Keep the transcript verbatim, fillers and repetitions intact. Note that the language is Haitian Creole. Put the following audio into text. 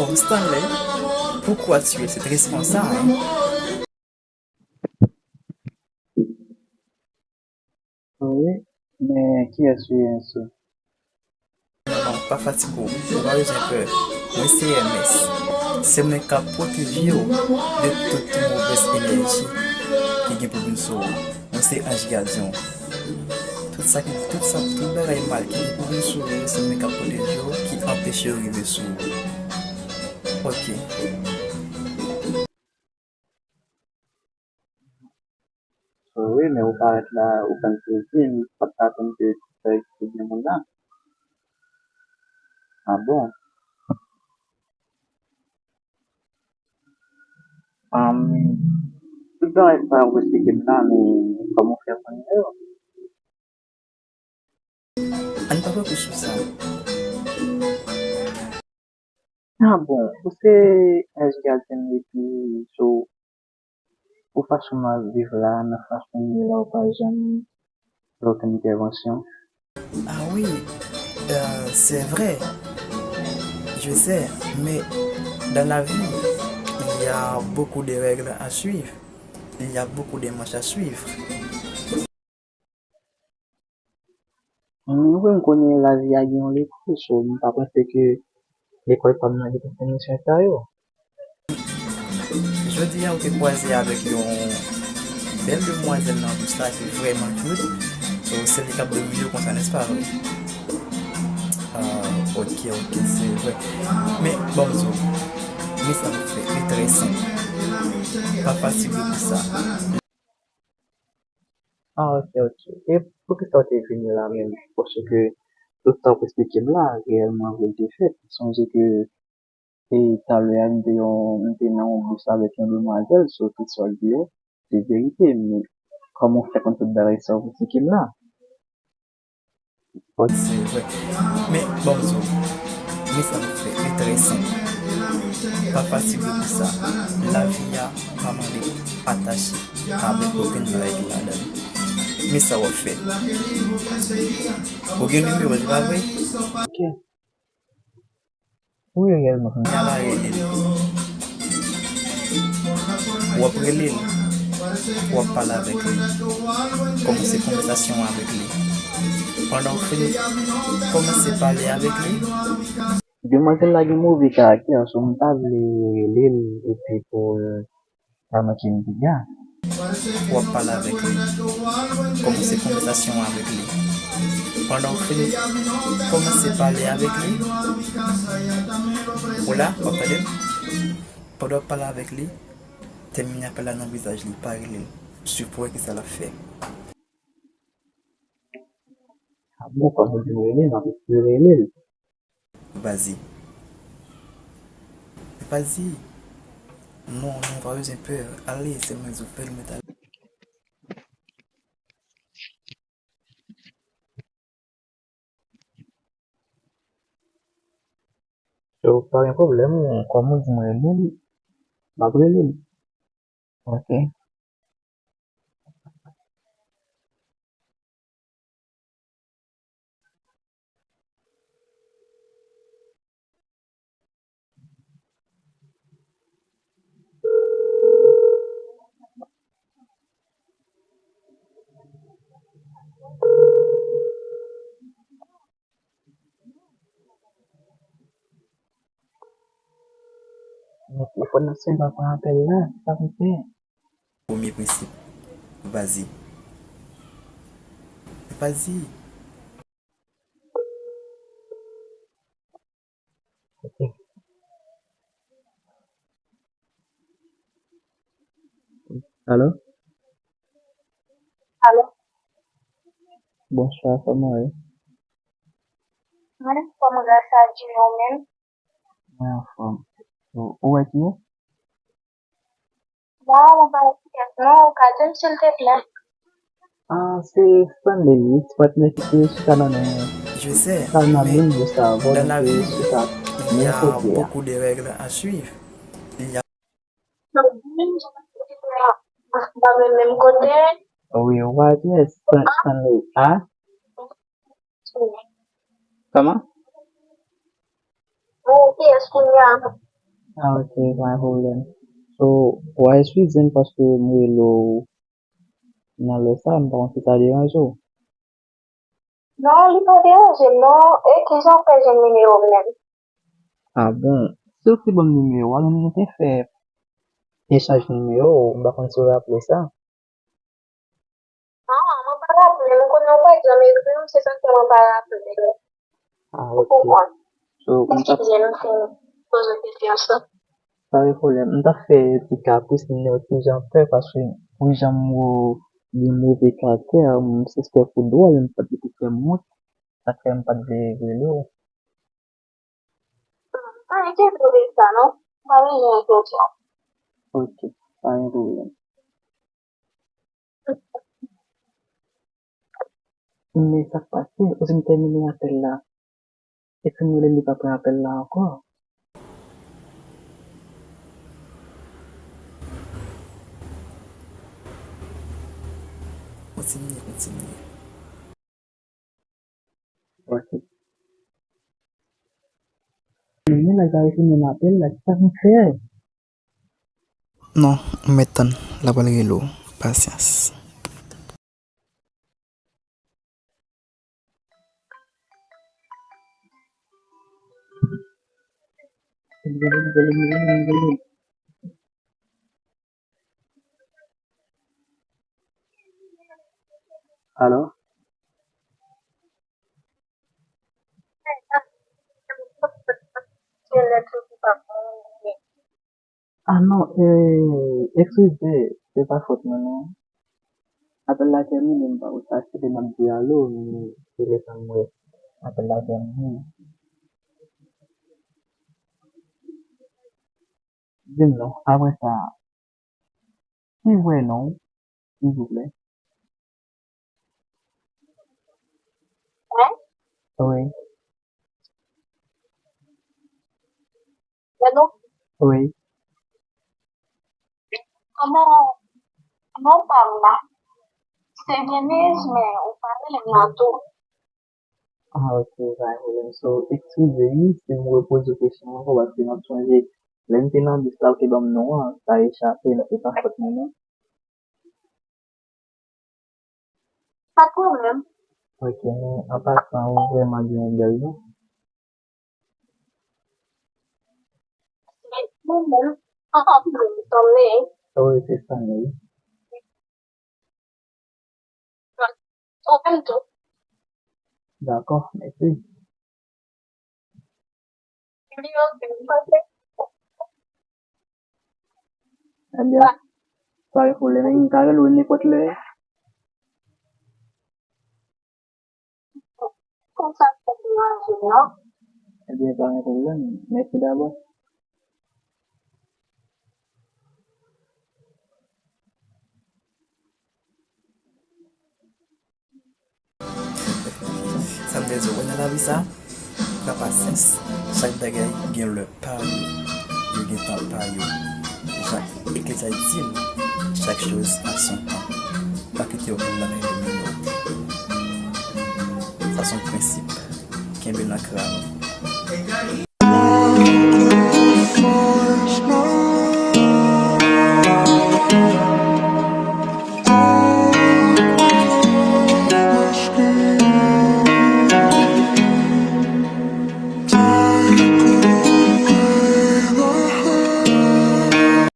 Bon, Stanley, pourquoi tu es cette réponse-là, hein? Wi, men kiyès ou ye, mesye? Non, pa fatige w, ou pa bezwen pè. Mwen se M S. Se mwen k ap pwoteje w de tout movèz enèji ki gen pou vin sou ou. Mwen se anj gadyen w. Tout sa ki, tout sa, tout bagay mal ki gen pou vin sou ou, se mwen k ap pwoteje w, ki anpeche yo rive sou ou. Ok. Wi, men ou parèt la, ou konn sezi, m pa t atann ke se, se gen moun la. Ah bon? Am, tout bagay sa ou esplike m la, men kòman w fè konnen yo? Ann pa fokis sou sa. Ah bon, ou se anj gadyen m epi so, ou fason m ap viv la, nan fason m ye la, ou pa janm fè okenn entèvansyon. Ah oui, euh, c'est vrai. Je sais, mais dans la vie, il y a beaucoup de règles à suivre. Il y a beaucoup de marches à suivre. Men wi, m konnen lavi a gen yon lekòl, so m pa panse ke lekòl pa m nan gen tout kondisyon sa yo. Jodi a, ou te kwaze avèk yon bèl demwazèl nan bis la ki vrèman cute. So, se li k ap domine w konsa, nèspa vre? Ah, ok, ok, se vre. Men, ban m di w, men sa m ap fè, li trè senp. Pa fatige pou sa. Ah, ok, ok. E poukisa w te vini la menm? Paske tout sa w esplike m la, reyèlman vre l te fèt. Sonje ke e talè a, m te yon, m te nan yon bis avèk yon demwazèl, so tout sa w di yo, se verite. Men kòman w fè konn tout bagay sa w esplike m la? Se vre. Men, ban m di w, men sa m ap fè, li trè senp. Pa fatige pou sa. Lavi a pa mande atache avèk okenn règ ladan l. Men sa w ap fè. Ou gen nimewo l, pa vre? Ok. Wi, reyèlman. Al rele l. W ap rele l. W ap pale avèk li. Kòmanse konvèsasyon an avèk li. Pandan w fin kòmanse pale avèk li, demwazèl la gen move karaktè, so m pa vle rele l epi pou l pa manke m piga. W ap pale avèk li. Kòmanse konvèsasyon an avèk li. Pandan w fin kòmanse pale avèk li, ou la, w ap tande? Pandan w ap pale avèk li, tèmine apèl la nan vizaj li, pa rele l. Swiv pou wè kisa l ap fè. Ah bon, kòm ou di m rele l, m ap eseye rele l. Vas-y. Vas-y. Non, non, pa bezwen pè. Ale, se mwen di w fè l, mèt ale. Yo, pa gen pwoblèm, kòm ou di m rele l, m ap rele l. Ok. Men telefòn nan sonn, pa pran apèl la, sa pou fè? Premye prensip, vaze. Vaze. Ok. Alo? Alo? Bonswa, kòman w ye? Mwen anfòm, gras a Dye, ou menm? Mwen anfòm. Ou, ou wè ki yo? Waw, ou pa wè kiyès non, ou ka di m silteplè? Ah, se Stanley wi, ti patnè ki te chita nan men, chita nan menm bous la, volonte chita menm kote a. Pa menm, menm kote. Wi, ou pa wè kiyès Stan-, Stanley a? Kòman? Ou kiyès kounye a? Ah, ok, pa gen pwoblèm. So, w a eskize m paske m rele w nan lè sa, m pa konn si sa deranje w. Non, li pa deranje m, non. E kijan w fè jwenn nimewo m menm? Ah bon, si w te ban m nimewo a, nou te fè echanj nimewo, m pa konn si w raple sa. Ah, mwen pa raple, m konnen w pa janm ekri m, se sa k fè mwen pa raple. Ah, ok. Ou konprann? So, m t ap Eskize m si m poze w kesyon sa. Pa gen pwoblèm. M t ap fè ti kapris, m di w ki jan fè, paske pou jan m wè w gen move karaktè, m sispèk ou dwòl, m pa t vle pou fè m wont, sa k fè m pa t vle rele w. Pa enkyete w de sa, non. M pa bezwen enkyete w. Ok, pa gen pwoblèm. Men sa k pase, ou fin tèmine apèl la. Epi m rele l, li pa pran apèl la ankò. Kontinye, kontinye. Ok. Men nèg la refimen apèl la, kisa m fè? Non, ou mèt tann, l ap rele w. Pasyans. Alo? Ah non, eh, eskize, se pa fòt mwen non. Apèl la tèmine, m pa wè sa, se te m ap di alo, men se lè sa m wè apèl la tèmine. Di m non, apre sa, ki vrè non w, silvouplè? Mwen? Wi. Mwen non? Wi. Kòman non pa m la? Se Venise, men ou pa rele m nan tou. Ah, ok, pa gen pwoblèm. So, eskize wi si m repoze w kesyon an ankò, paske m ap sonje lè m te nan bis la, ou te ban m non an, sa echape, e pa fòt mwen non. Pa t pwoblèm. Ok, men an pasan, ou vrèman gen yon bèl non. Mwen menm, an pil, m sanble. Wi, se sa menm. Ou menm tou. Dakò, mèsi. Ebyen, pa gen pwoblèm, m ka rele w nenpòt lè. Konsa, pa deranje, non? Ebyen, pa gen pwoblèm. Mèsi dabò. Sa m te di w, wè nan lavi sa, pran pasyans. Chak bagay gen lè pa yo. Yo gen tan pa yo. Jan Eklezya di l, chaque chose a son temps. Pa kite okenn bagay domine w. Sa se yon prensip. Kenbe l ankre avè w.